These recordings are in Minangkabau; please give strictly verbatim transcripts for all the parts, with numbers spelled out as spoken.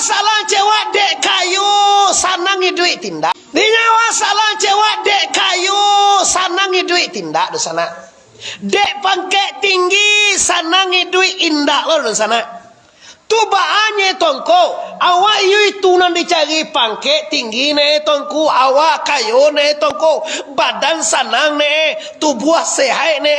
Salah cewek dek kayo, sanang iduik tindak. Dinyo awak salah cewek dek kayo, sanang iduik tindak, dunsanak. Dek pangkek tinggi, sanang iduik indak lo, dunsanak. Tu baa nyo Tuangku, awak iyo itu nan dicari, pangkek tinggi nyo Tuangku, awak kayo nyo Tuangku, badan sanang nyo, tubuah sehat nyo,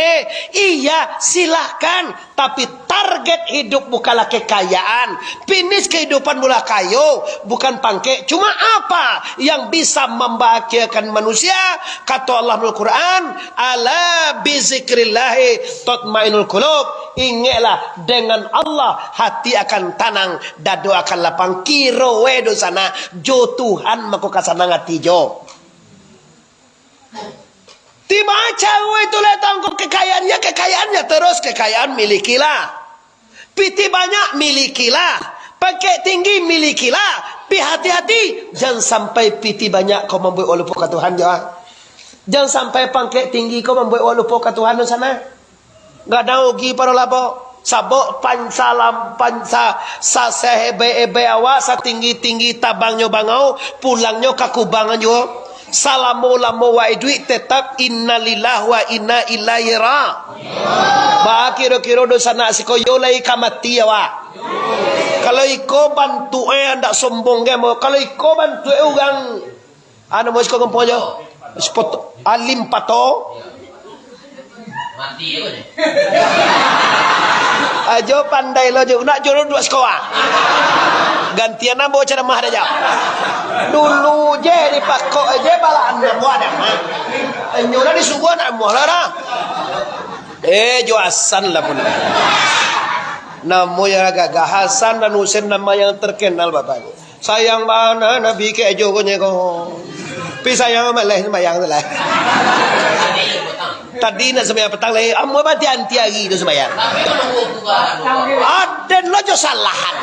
iya, silahkan. Tapi target hidup bukanlah kekayaan, finish kehidupan bukanlah kayo, bukan pangkek. Cuma apa yang bisa membahagiakan manusia? Kato Allah dalam Al-Quran, "Ala bizikrillahi tatmainnul qulub." Ingeklah, dengan Allah hati akan tanang, dado akan lapang. Kiro we dunsanak, jo Tuhan mako ka sanang ati jo. Tibo caro itu lah Tuangku, kekayaan, ya kekayaan, ya terus kekayaan milikilah. Pitih banyak milikilah. Pangkek tinggi milikilah. Pi hati-hati, jan sampai pitih banyak ko mambuek awak lupo ka Tuhan jo. Jan sampai pangkek tinggi ko mambuek awak lupo ka Tuhan, dunsanak. Gadang ugi pado labo. Sabab pan-, salam pan-, sa-, sa-, sahebai-hebai awak, satinggi-tinggi tabangnyo bangau, pulangnyo ka kubangan juo. Salamo-lamo awak iduik tetap innalillahi wa inna ilaihi ra-, Baa kiro-kiro dunsanak siko yo lai ka mati awak? Kalau iko bantuak e, ndak sombong ge mo. Kalau iko bantuak e urang, anu mo siko gampang ajo. Spot alim pato. Mati je. Ajo pandai lo jo, nak jo duduak siko ah. Gantian ambo ceramah dah jo. Dulu je dipakok je balaan ambo ado mah. Inyo lah disuruah nak ambo lah dah. Eh, jo Hasan lah pun. Namo yang gagah, Hasan dan Husain, nama yang terkenal, Bapak Ibu. Sayang bana Nabi ka jo ko nyo ko. Pi sayang maleh sumbayang tu lah. Tadi nak sumbayang patang lai, ambo mati anti hari tu sumbayang. Aden lo jo salahan.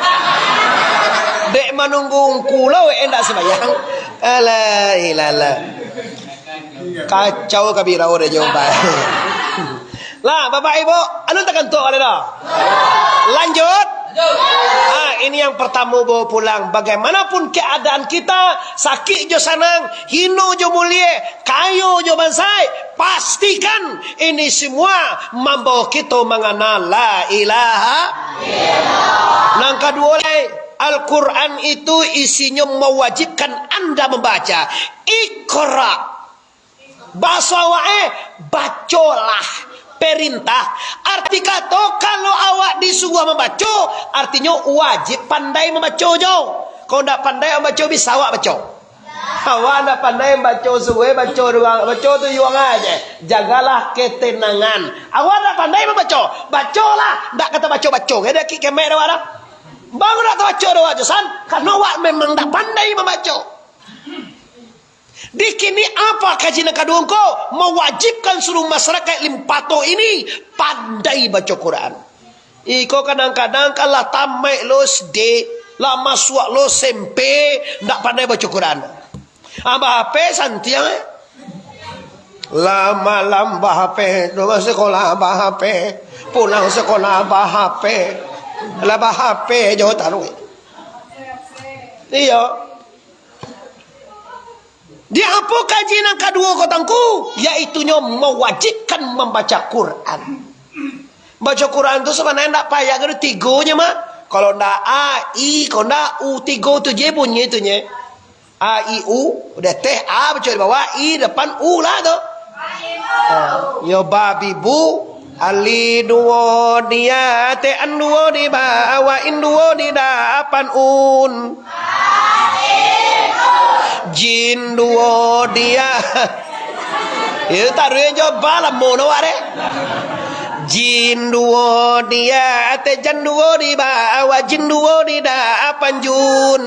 Dek manunggu ungku lo, eh, ndak sumbayang. Alah, ilalah. Kacau kabirau deh jawaban. Lah, Bapak Ibu, alun takantuak baliak dah. Lanjut. Ah, ini yang pertama bawa pulang. Bagaimanapun keadaan kita, sakik jo sanang, hino jo mulie, kayo jo bansaik, pastikan ini semua mambawa kita mangana la ilaha. Nan kaduo lai, Al-Quran itu isinyo mewajibkan anda membaca. Iqra. Baso awak, eh, bacolah. Perintah. Arti kato, kalau awak disuruah mambaco, artinyo wajib pandai mambaco jo. Kalau ndak pandai mambaco, bisa awak baco? Awak ndak pandai mambaco, suruah baco doang. Baco tu yuang aja. Jagalah ketenangan. Awak ndak pandai mambaco? Bacolah. Ndak kato baco-baco. Ndak kik kemek dah awak dah. Baru ndak tabaco dah awak, Josan. Karena awak memang ndak pandai mambaco. Di kini, apa kaji nan kaduo ko? Mewajibkan seluruh masyarakat Limpato ini pandai baco Quran. Iko kadang-kadang kan lah tamaik lo S D, lah masuak lo S M P, ndak pandai baco Quran. Ah, ba-H P santiang, eh. Lah malam ba-H P, rumah sekolah ba-H P, pulang sekolah ba-H P, lah ba-H P jo taruih. Iyo. Di apo kaji nan kaduo ko, Tuangku? Yaitunyo mewajibkan mambaca Quran. Baco Quran tu sabananyo ndak payah, ado tigo nyo mah. Kalau ndak A, I, kalau ndak U, tigo tu je bunyi tu nye. A, I, U, udah teh A baco di bawah, I depan U lah tu. Ha, yo babi bu, Alif duo di ateh, an duo di bawah, in duo di dapan, un. Jin duo di a-, itu taruih jo ba lamo no wak deh. Jin duo di ateh, jan duo di bawah, jin duo di dapan, jun.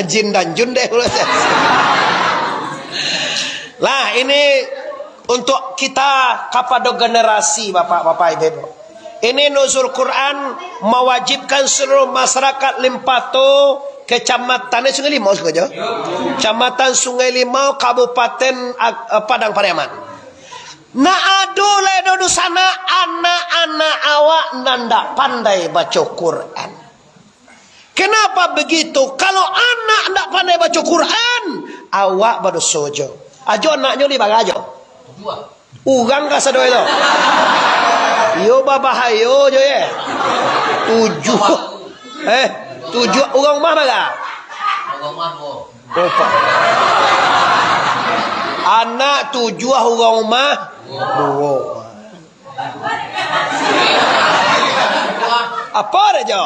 Jin dan jun deh. Lah, ini untuk kita kapado generasi, Bapak-bapak, Ibu-ibu. Ini Nuzul Quran mewajibkan seluruh masyarakat Limpato, Kecamatan, eh, Sungai Limau sajo. Kecamatan Sungai Limau, Kabupaten Ag-, eh, Padang Pariaman. Nah, ado lai doh di sana anak-anak awak nan ndak pandai baco Quran. Kenapa begitu? Kalau anak ndak pandai baco Quran, awak badoso jo. Ajo anaknyo li bara jo. Urang ka sado tu. Iyo babahayo jo ye. Tujuah. Eh, tujuah urang rumah bara? Opa. Anak tujuah urang rumah duo. Apo dah jo?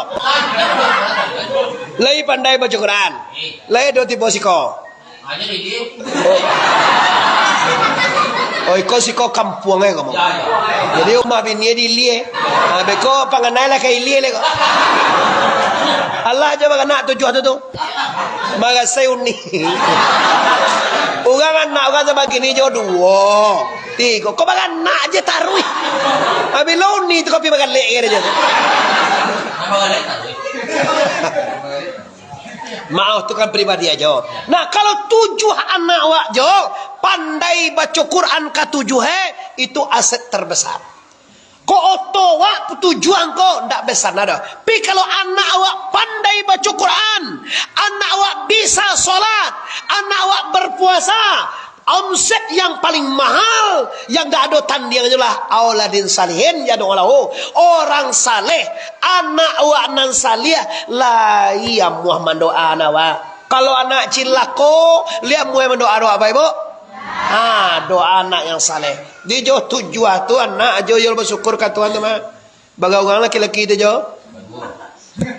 Lai pandai baco Quran. Lai do tibo siko. Oh. Oh, iko siko kampuang eh kamu. Jadi rumah bini di ilie. Ha, beko panganai lah ka ilie le ko. Alah jo baranak tujuah tu tu. Marasai unik. Urang anak urang sabagini jo duo. Tigo. Ko baranak je taruih. Ha, bilo unik tu kopi bagalek ke je. Maaf, tu kan pribadi ajo. Nah, kalau tujuah anak awak jo pandai baco Quran katujuah, eh, itu aset terbesar. Ko oto awak tujuah ko ndak besar nado. Tapi kalau anak awak pandai baco Quran, anak awak bisa salat, anak awak berpuasa, omset yang paling mahal, yang ndak ado tandiangnyo lah, auladin salihin, ya dong lah, oh. Orang saleh, anak awak nan saleh, lai amuah mandoa anak awak. Kalau anak cilako, lai amuah mandoa doa, Bapak Ibu? Ha, doa anak yang saleh. Di jo tujuah tu anak ajo yo basyukur ka Tuhan tu mah. Baga urang laki-laki tu jo?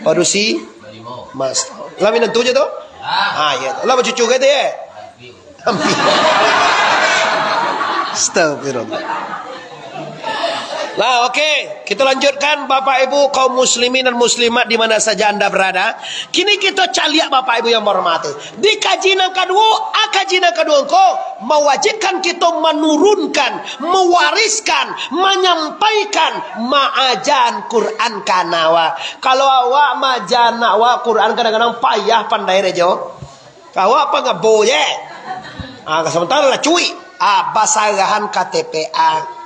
Padusi? Mas. Lah minantu jo tu? Ah, ya. Lah bacucu ke tu, ya? Hampir. Astagfirullah. Lah, oke. Kita lanjutkan, Bapak Ibu, kaum muslimin dan muslimat di mana saja Anda berada. Kini kita caliak, Bapak Ibu yang berhormati. Di kaji nan kaduo, a kaji nan kaduo ko mewajibkan kita menurunkan, mewariskan, menyampaikan maaja Quran ka anak awak. Kalau awak maaja anak awak Quran kadang-kadang payah pandai rejo. Awak pangabo je. Ah, sementara lah cuik. Ah, basarahan ka T P A.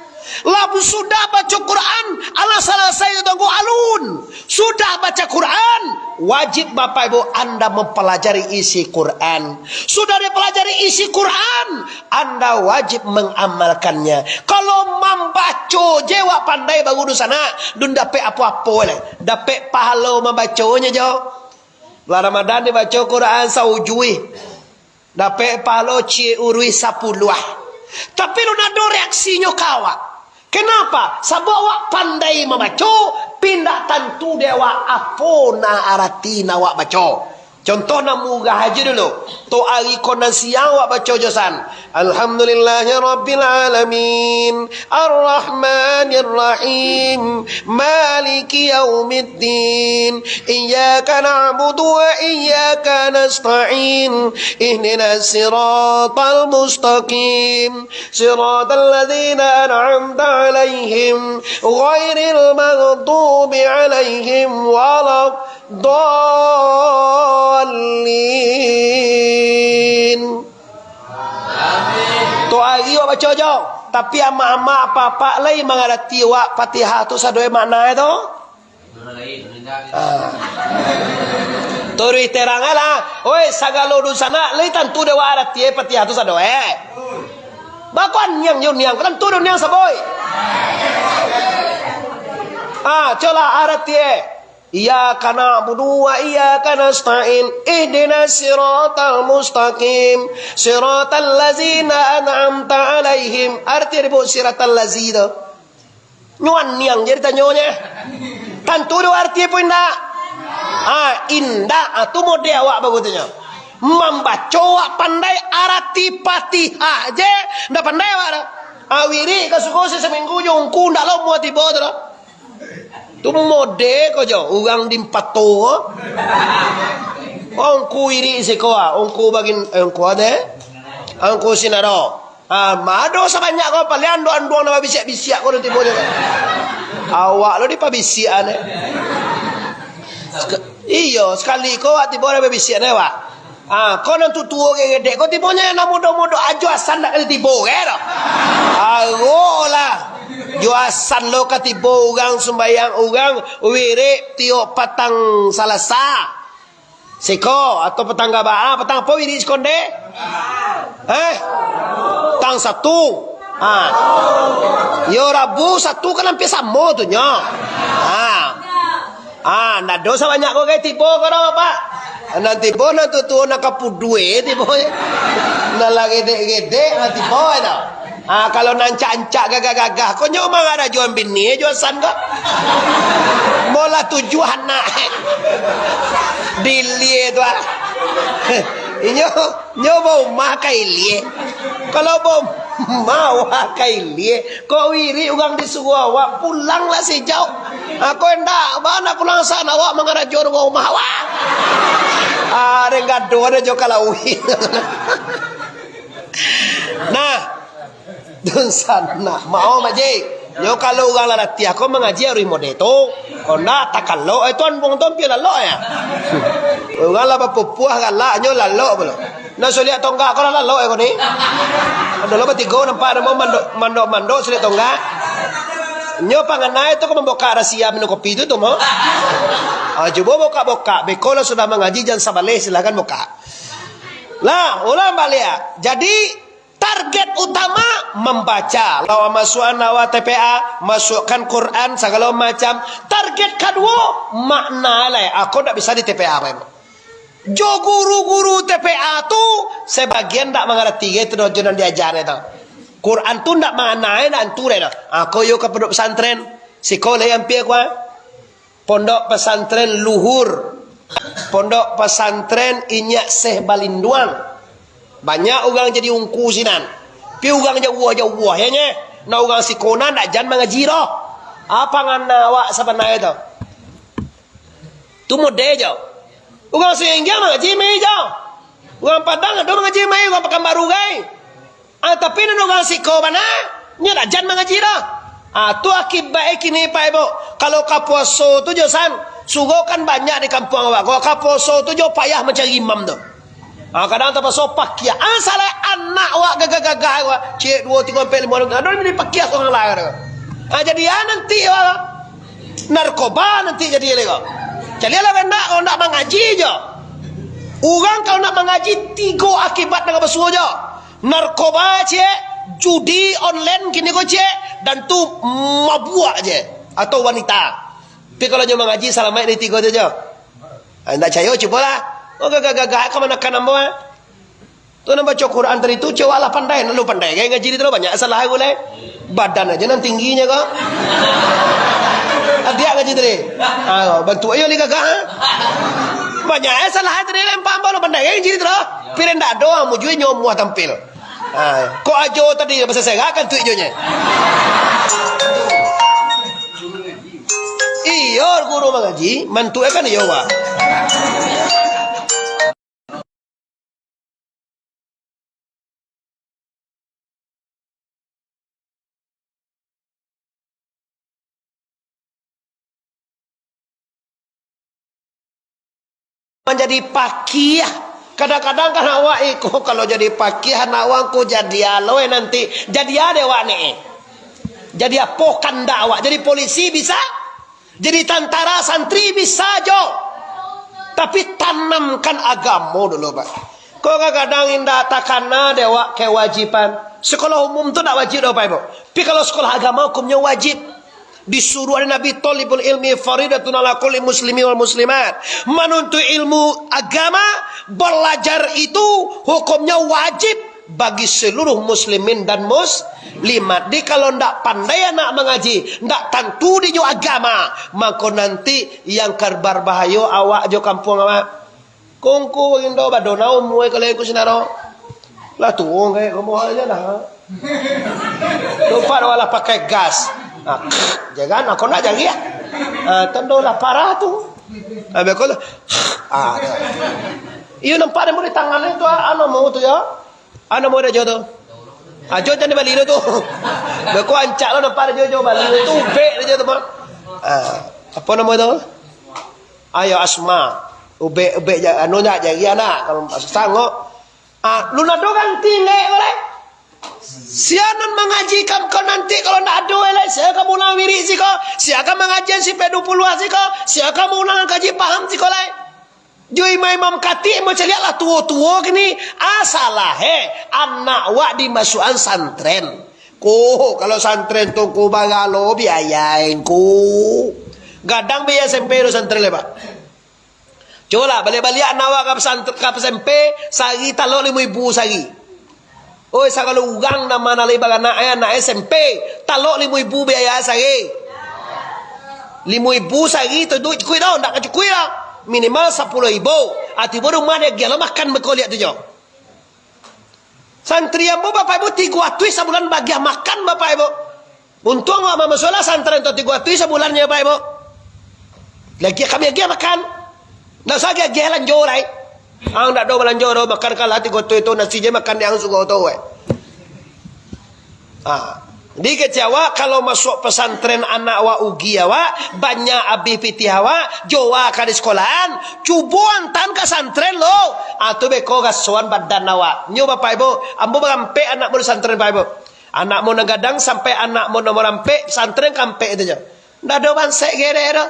Lah sudah baco Quran, alah salasai tu tunggu alun. Sudah baca Quran, wajib Bapak Ibu Anda mempelajari isi Quran. Sudah dipelajari isi Quran, Anda wajib mengamalkannya. Kalau mambaco je wak pandai baru dunsanak, dun dapek apo-apo lai. Dapek pahalo mambaconyo jo. Lah Ramadan dibaco Quran saujuih. Dapek pahalo ciek uruih sapuluah. Tapi lun ado reaksinyo ka awak. Kenapa? Sabab awak pandai mambaco, pindak tantu dek awak apo nan arati nan awak baco. Contoh nan murah aja dulu. Tok ari ko nan siang awak baco jo san. Alhamdulillahirabbil alamin. Arrahmanirrahim. Maliki yaumiddin. Iyyaka na'budu wa iyyaka nasta'in. Ihdinas siratal mustaqim. Siratal ladzina an'amta 'alaihim, ghairil maghdubi 'alaihim waladdallin. Tu ari awak baco jo, tapi amak-amak, apak-apak lai mangarati awak Fatihah tu sadoe makna tu? Ah. Taruih terang lah. Oi, sagalo dunsanak, lai tantu dek awak aratie Fatihah tu sadoe. Bako niang jo niang, tantu dek niang saboi. Ah, colah aratie. Iyyaka na'budu wa iyyaka nasta'in. Ihdinas siratal mustaqim. Siratal ladzina an'amta 'alaihim. Arati dari buku siratal ladzi tu. Nyo niang jadi tanyo nyo. Tantu do arati apo indak? Ah, indak. Ah, tu model awak bagutunyo. Mambaco awak pandai arati Fatihah je, ndak pandai awak dah. Ah, wirik ka suko se saminggu jo ungku ndak lomo tibo tu dah. Tu model ko jo, urang di Empato. Oh, ungku wirik siko ah, ungku bagin, eh, ungku ade, ungku sinaro. Ah, mado sabanyak ko, paliang anduang-anduang nan babisiak-bisiak ko nan tibo nyo. Awak lo dipabisiakan, eh. Sek-, iyo, sakali ko awak tibo nan babisiak, eh, awak. Ah, ko nan tutuo gedek ko tibo nyo nan mudo-mudo ajo asan dak kali tibo, eh, doh. Aro lah. Jo asan lo ka tibo urang sumbayang, urang wirik tiok patang Salasa. Siko, atau patang gabah, ah, patang apo wirik siko ndeh? Eh? Tang satu. Ah. Yo, Rabu satu kan hampir samo tu nyo. Ah. Ah, ndak doh sabanyak ko gai tibo ko doh, Pak. Nan tibo nan tuo-tuo nan kapudua tibo. Nan lah gedek-gedek nan tibo tu. Ah, kalau nan ancak-ancak gagah-gagah, ko nyo mangarajoan bini jo san ko. Molah tujuah anak. Dilie tu ah. Inyo, nyo baumah ka ilie. Kalau baumah awak ka ilie, ko wirik urang disuruah awak, pulanglah sijauh. Ako indak, bana pulang san awak mangarajoan urang rumah awak. Ah, deng gaduah ado jo kalauih. Nah, Dunsanak, maoh, Mak Ji. Nyo kalau urang lah latiah ko mangaji aruih mode tu. Ko ndak takalok, eh, tuan buang tuan pia lalok ya. Urang lah bapupuah galak, nyo lalok pulo. Nah, suliak tonggak ko lah lalok ya ko ni. Ado lo batigo nampak namo mandok, mandok, mandok suliak tonggak. Nyo panganai tu ko mambokak rasia minum kopi tu, tu mo. Ah, cubo bokak-bokak. Beko lah sudah mangaji, jan sabaleh, silahkan bokak. Lah, ulang baliak. Jadi, target utama mambaca. Lah masuakan awak T P A, masuakkan Quran, sagalo macam. Target kaduo, makna lai. Ako ndak bisa di T P A, Bapak Ibu. Jo guru-guru T P A tu, sabagian ndak mangarati gai tu doh jo nan diaja tu. Quran tu ndak maknai, ndak antu deh tu. Ako yo ka pondok pesantren, siko lai ampia kuah. Pondok Pesantren Luhur, Pondok Pesantren Inyiak Syekh Balinduang. Banyak urang jadi ungku sinan. Pi urang jauah-jauah, ya, nye. Nah, urang siko nan dak jan mangaji doh. Apo ngana awak sabananyo tu? Tu mode jo. Urang Singgiang mangaji mai jo. Urang Padang ado mangaji mai, urang Pakanbaru gai. Ah, tapi nan urang siko bana, nyo dak jan mangaji doh. Ah, tu akibatnyo kini, Pak Ibu. Kalau ka puaso tu jo san, sugo kan banyak di kampuang awak. Kalau ka puaso tu jo payah mancari imam tu. Ah, kadang tapaso pakiah. Ah, salah anak awak gagah-gagah awak. Ciek duo, tigo, ampek, limo, anam. Ado nan dipakiah surang lai tu. Ah, jadi ah nanti awak narkoba nanti jadi lai ko. Jadi lah ndak, kalau ndak mangaji jo. Urang kalau ndak mangaji, tigo akibat nan ka basuo jo. Narkoba, ciek, judi online kini ko, ciek, dan tu mabuak, ciek, atau wanita. Tapi kalau nyo mangaji, salamaik dari tigo tu jo. Ah, indak cayo, cubolah. Oh, gagah-gagah, ka manakan ambo, ah. Tu nan baco Quran tadi tu, ciek, awak lah pandai, lalu pandai, gai ngaji tu, banyak salah aku lai. Badan aja nan tingginyo ko. Adiak ngaji tadi. Ah, bantuak iyo lai gagah, ah. Banyak, eh, salah tadi, lai, ambo lah pandai, gai ngaji tu. Pilihan ndak ado, mujui nyo muah tampil. Ha, kok ajo tadi basaserakan tu ijonyo. Iyo, guru mangaji, mantuak kan iyo, Wak. Manjadi pakiah. Kadang-kadang kan awak iko, kalau jadi pakiah, anak awak ko jadi aloi nanti. Jadi ade awak ni, eh. Jadi apo kandak awak? Jadi polisi bisa? Jadi tantara, santri bisa jo. Tapi tanamkan agamo dulu, Pak. Kok kadang-kadang indak takana dek awak kewajiban. Sekolah umum tu ndak wajib doh, Pak Ibu. Tapi kalau sekolah agama hukumnyo wajib. Disuruah oleh Nabi, "Thalabul ilmi faridatun ala kulli muslimin wal muslimat." Manuntut ilmu agama, balajar itu hukumnyo wajib bagi seluruh muslimin dan muslimat. Di kalau ndak pandai anak mangaji, ndak tantu di nyo agama, mangko nanti yang ka barbahayo awak jo kampuang awak. Kongko bagindo badonau muai kalau yang ku sinaro. Lah tuo ngai kamu aja lah. Lupa dah lah pakai gas. Nah, jangan aku nak jadi ya. Ah, tendo lah parah tu. Habis aku lah. Ah, dah. Iyo nampak dia mulai tangan tu, ah, anu mau tu ya. Anu mau dia jo tu. Ajo jan dibali tu. Beko ancak lo nampak dia jo bali tu, ubek dia jo tu mah. Ah, apa nama tu? Ayo asma. Ubek, ubek ja-, anu ndak jari anak kalau sanggup. Ah, lu nado ganti lek ko lai. Sia nan mangaji kam kau nanti kalau ndak ado lai, sia ka mulang wirik siko, sia ka mangajian si pedu puluah siko, sia ka mulang kaji paham siko lai. Jo imam-imam katik, mau caliak lah tuo-tuo kini. Asalah, he, anak wak dimasuakan santren. Ko, kalau santren tu ko bagalo biaya ko. Gadang biaya S M P tu santren le, Pak. Cubolah, baliak-baliak anak wak ka pesantren, ka S M P, sahari talok limo ribu sahari. Oi, sagalo urang nan ma nan lai baranak, eh, anak S M P, talok limo ribu biaya sahari. Limo ribu sahari tu duit cukuik tau, ndak ka cukuik lah. Minimal sapuluah ribu. Ah, tibo rumah diagiah lo makan beko liak tu jo. Santri ambo, Bapak Ibu, tigo atuih sabulan bagiah makan, Bapak Ibu. Untuang awak mamasuak lah santren tu tigo atuih sabulannyo, Bapak Ibu. Lagi kami agiah makan. Ndak usah agiah-agiah lanjo lai. Ang ndak ado balanjo doh, makan kalah tigo atuih tu, nasi je makan di ang sugo tu, weh. Ah. Jadi kecek awak, kalau masuak pesantren anak awak ugi awak, banyak abih pitih awak, jo awak ka di sekolahan, cubo antaan ka santren lo. Ah, tu beko rasoan badan awak. Nyo Bapak Ibu, ambo marampek anak mudo santren, Bapak Ibu. Anak mo nan gadang sampai anak mo nan marampek, santren kampek tu jo. Ndak ado bansaik gerek doh.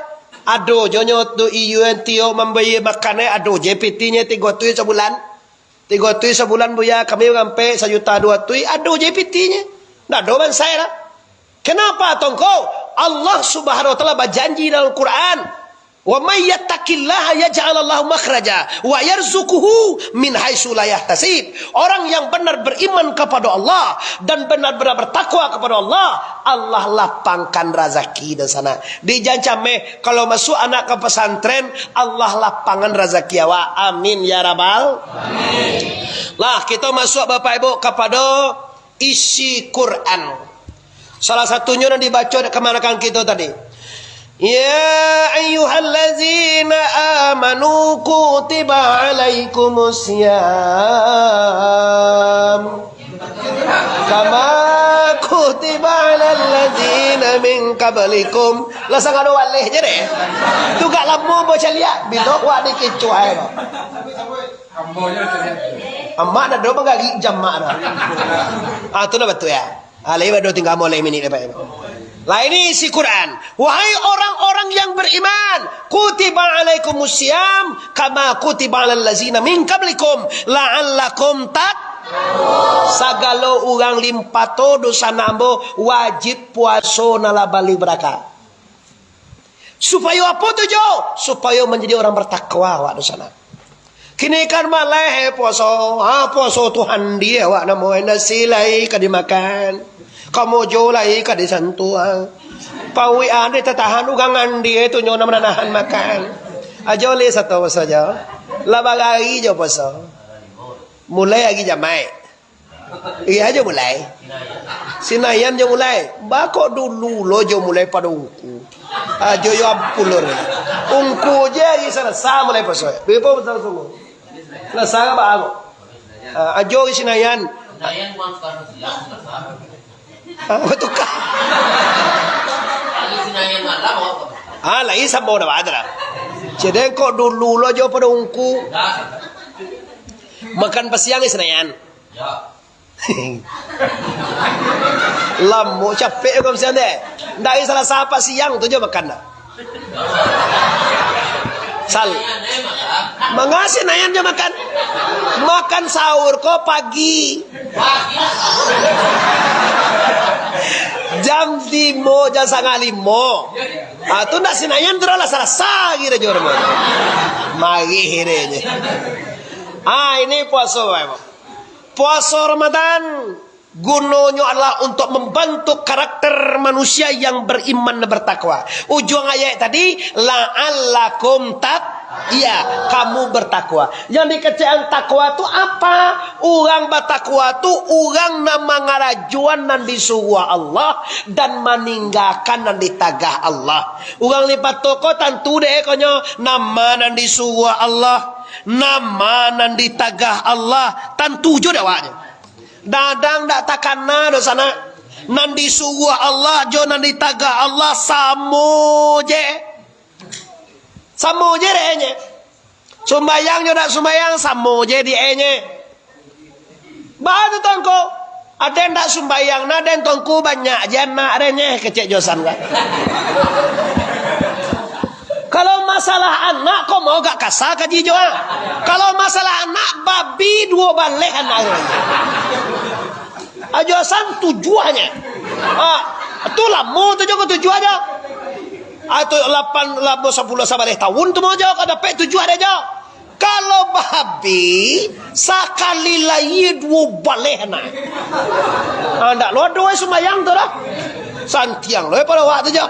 Ado jo nyo tu iyuan tio mambari makan, eh, ado je pitihnyo tigo atuih sabulan. Tigo atuih sabulan, Buya, kami marampek sajuta duo atuih, ado je pitihnyo. Ndak ado bansaik lah. Kenapa, Tongko? Allah Subhanahu wa Taala bajanji dalam Al-Quran, "Wa may yattaqillaha yaj'al lahu makhraja wa yarzuquhu min haitsu la yahtasib." Orang yang benar beriman kepada Allah dan benar-benar bertakwa kepada Allah, Allah lapangkan razaki di sana. Di jan cameh, kalau masuak anak ka pesantren, Allah lapangan razaki awak. Amin ya rabbal. Amin. Lah, kita masuak, Bapak Ibu, kepada isi Quran. Salah satunyo nan dibaco dek kamanakan kito tadi. "Ya ayyuhallazina amanu kutiba alaikumus siyam kama kutiba alal ladzina min qablikum." Lah sangano waleh je deh. Tu gak lamo bacaliak, bilo wak dikicuah ai. Amak ndak ado bagagik jamak dah. Ah, tu lah batua ya. Ah, lai bado tingga moleh minik dapat. Lah, ini isi Quran. "Wahai orang-orang yang beriman, kutiba alaikumus siyam kama kutiba alal lazina min qablikum la'allakum tat." Sagalo urang limpato dosa nak ambo, wajib puaso nan lah baleh baraka. Supayo apo tu jo? Supayo manjadi urang batakwa awak tu sanak. Kini kan maleh, eh, puaso. Ha, puaso tu handi awak namo, eh, nasi lai ka dimakan. Kamojo lai ka disantuang. Pauik ade tatahan urang handi, eh, tu nyo nan manahan makan. Ajo lai sato puaso jo. Lah barari jo puaso. Mulai ari jamaik. Iya jo mulai. Sinayan jo mulai. Bako dulu lo jo mulai pado ungku. Ajo yo ampun lo. Ungku je ari Salasa mulai puaso. Beribu betul sungguh. Salasa ka baa ko? Ah, ajo ari Sinayan. Ah, batukar. Ah, lai samo dah, batua lah. Jadi kok dulu lo jo pado ungku. Makan pasiang di Sinayan. Lamo capek ko masiang deh. Dari Salasa pasiang tu jo makan dah. Sal. Manga Sinayan jo makan. Makan sahur ko pagi. Jam limo, jam satangah limo. Ah, tu ndak Sinayan tu lah Salasa kiro jo rumah. Mari kiro je. Ah, ini puaso, Bapak. Puaso Ramadan gunonyo adalah untuk membentuk karakter manusia yang beriman dan bertakwa. Ujuang ayat tadi, "La'allakum tat-," iya, kamu bertakwa. Yang dikecekan takwa tu apa? Urang batakwa tu urang nan mangarajoan nan disuruah Allah dan maninggakan nan ditagah Allah. Urang limpato ko tantu dek konyo, nama nan disuruah Allah, nama nan ditagah Allah, tantu jo dek awaknyo. Dadang dak takana doh sanak. Nan disuruah Allah jo nan ditagah Allah samo je. Samo je dek enye. Sumbayang jo dak sumbayang samo je dek enye. Baa tu tongko? Aden dak sumbayang, nah den tongko banyak je anak renyeh kecek Josan kan. Ko Kalau masalah anak, ko mau agak kasa kaji jo, ah. Kalau masalah anak, babi duo baleh anak tu. Ajo Hasan tujuah nyo. Ah, tu lamo tu jo, ko tujuah jo. Ah, tu lapan, lamo sapuluah sabaleh taun tu mau jo, ko dapek tujuah deh jo. Kalau babi, sakali lahia duo baleh anak. Ah, ndak lo ado ai sumbayang tu doh. Santiang lo pado awak tu jo.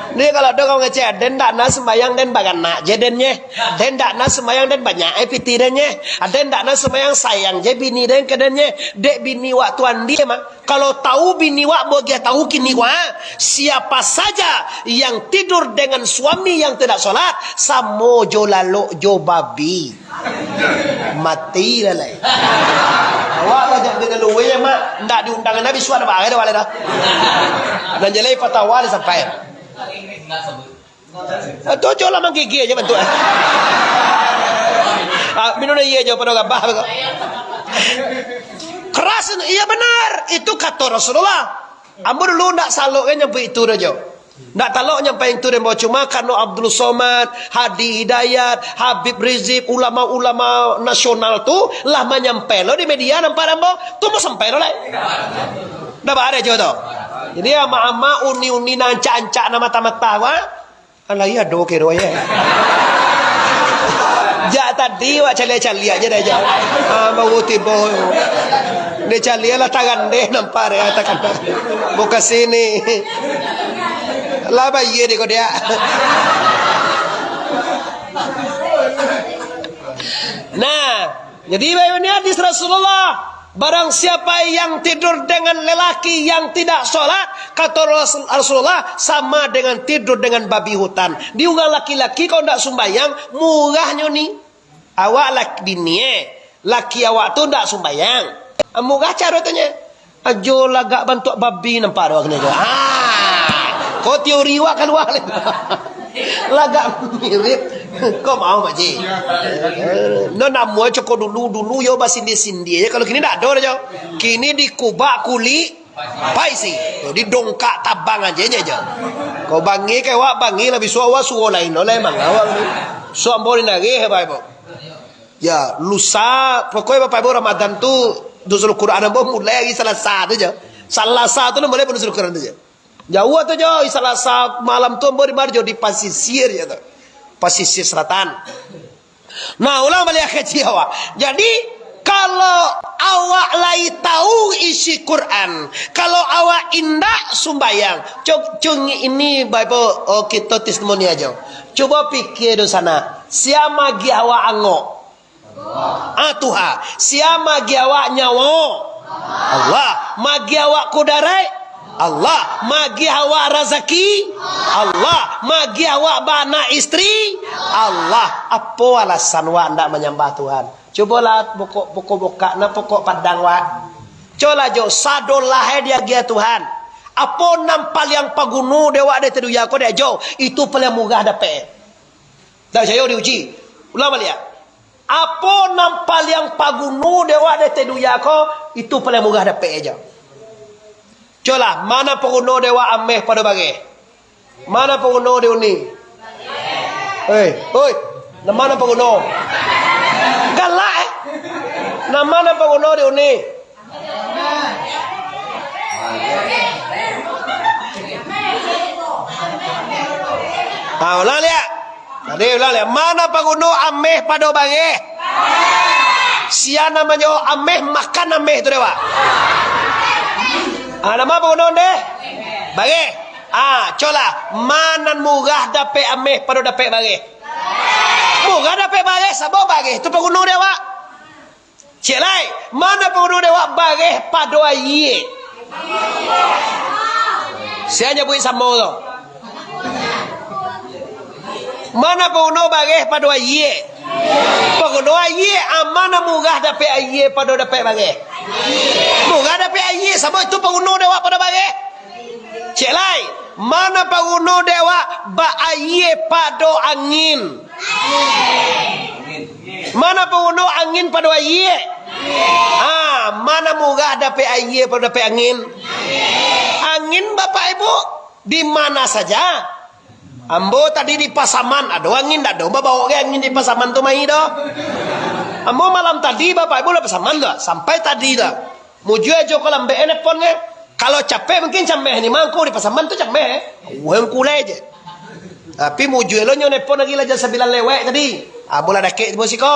Ni kalau ado urang ngecek, "Den ndak na sumbayang, den baranak je den nye. Den ndak na sumbayang, den banyak ai pitih den nye. Den ndak na sumbayang, sayang je bini den ka den nye. Dek bini wak tu andi mah." Kalau tahu bini wak, bagiah tahu kini wak, siapa saja yang tidur dengan suami yang tidak sholat, samo jo lalok jo babi. Mati lah lai. Awak banyak dengan luwe, mak. Ndak diundang Nabi suara bagai dah, balik dah. Dan jalai fatwa dah sampai. Ah, tu jo lah manggigil je bantuak. Ah, minum iya jo pado gabah ko. Keras, iya benar. Itu kato Rasulullah. Ambo dulu ndak salok kan nyampai itu dah jo. Ndak talok nyampai itu deh, cuma karano Abdul Somad, Hadi Hidayat, Habib Rizik, ulama-ulama nasional tu lah manyampai lo di media, nampak ambo. Tu mau sampai lo lai. Ndak bareh jo tu. Jadi ama-ama, uni-uni nan ancak-ancak, nan mata-mata, wah. Kan lai ado kiro, ya. Jak tadi wak caliak-caliak je dah, jak. Ah, baru tibo. Dia caliak lah, tarandeh nampak dia, takana. Bukan sini. Lah bayar dia kau dia. Nah, jadi, bayu ni hadis Rasulullah, "Barang siapa yang tidur dengan lelaki yang tidak sholat," kata Rasul-, Rasulullah, "sama dengan tidur dengan babi hutan." Di urang laki-laki, kalau ndak sumbayang, murahnyo ni. Awak lak-, bini, eh, laki awak tu ndak sumbayang. Murah caro tu nyo. Ajo lagak bantuak babi nampak dek awak kini ko. Ah, ko teori wak kalua lai. Lagak mirip. Ko mau, Pak Ji? No namo cako dulu-dulu yo basindia-sindia je. Kalau kini ndak ado dah jo. Kini dikubak kulik paisi. Didongkak tabang aja nyo jo. Ko bangih ka awak, bangih lah, bisuak awak suo lain lo lah emang awak ni. Suok ambo ni narih, Bapak Ibu. Ya, lusa, pokoknyo Bapak Ibu, Ramadan tu, Nuzul Quran ambo mulai hari Salasa tu je. Salasa tu lah mulai Nuzul Quran tu je. Jauah tu je, hari Salasa malam tu ambo di mano je, di pasisir je tu. Pasisir selatan. Nah, ulang baliak kaji awak. Jadi, kalau awak lai tahu isi Quran, kalau awak indak sumbayang, co-, cungik ini Bapak Ibu, oh, kito testimoni aja. Cubo pikir dulu sana, sia magiah awak angok? Ah, Tuhan. Sia magiah awak nyawo? Allah. Magiah awak kudarat? Allah. Magiah awak razaki? Allah. Magiah awak baanak isteri? Allah. Apo alasan wak ndak manyambah Tuhan? Cubolah pokok-pokok bokak, nah, pokok padang wak. Colah jo, sadolah eh diagiah Tuhan. Apo nan paliang paguno dek wak di ateh dunia ko dek jo? Itu paliang murah dapek. Ndak picayo diuji. Ulang baliak. Apo nan paliang paguno dek wak di ateh dunia ko, itu paliang murah dapek aja. Colah, ma nan paguno dek wak ameh pado bareh? Ma nan paguno dek uni? Hei, oi, nan ma nan paguno? Galak, eh? Nan ma nan paguno dek uni? Ah, ulang liak. Tadi ulang liak. Ma nan paguno ameh pado bareh? Sia nan manyawo ameh, makan ameh tu dek wak. Ah, nan ma paguno deh? Bareh. Ah, colah. Ma nan murah dapek ameh pado dapek bareh? Murah dapek bareh, sabab bareh tu paguno dek wak. Ciek lai, ma nan paguno dek wak bareh pado ayie? Sia nyabuik samo tu? Ma nan paguno bareh pado ayie? Paguno ayie, ah, ma nan murah dapek ayie pado dapek bareh? Murah dapek ayie, sabab itu paguno dek wak pado bareh. Ciek lai, ma nan paguno dek wak ba-, ayie pado angin? Ma nan paguno angin pado ayie? Ah, ma nan murah dapek ayie pado dapek angin? Angin, Bapak Ibu, di mana saja? Ambo tadi di Pasaman, ado angin ndak ado, babaok ge angin di Pasaman tu mai doh. Ambo malam tadi, Bapak Ibu, lah Pasaman tu, sampai tadi tu. Mujua jo ko lambek e nelpon ge. Kalau capek mungkin cameh ni mangko di Pasaman tu cameh. Wah, kulai je. Tapi mujua lo nyo nelpon lagi lah jam sambilan lewat tadi. Ah, bola dakek tibo siko.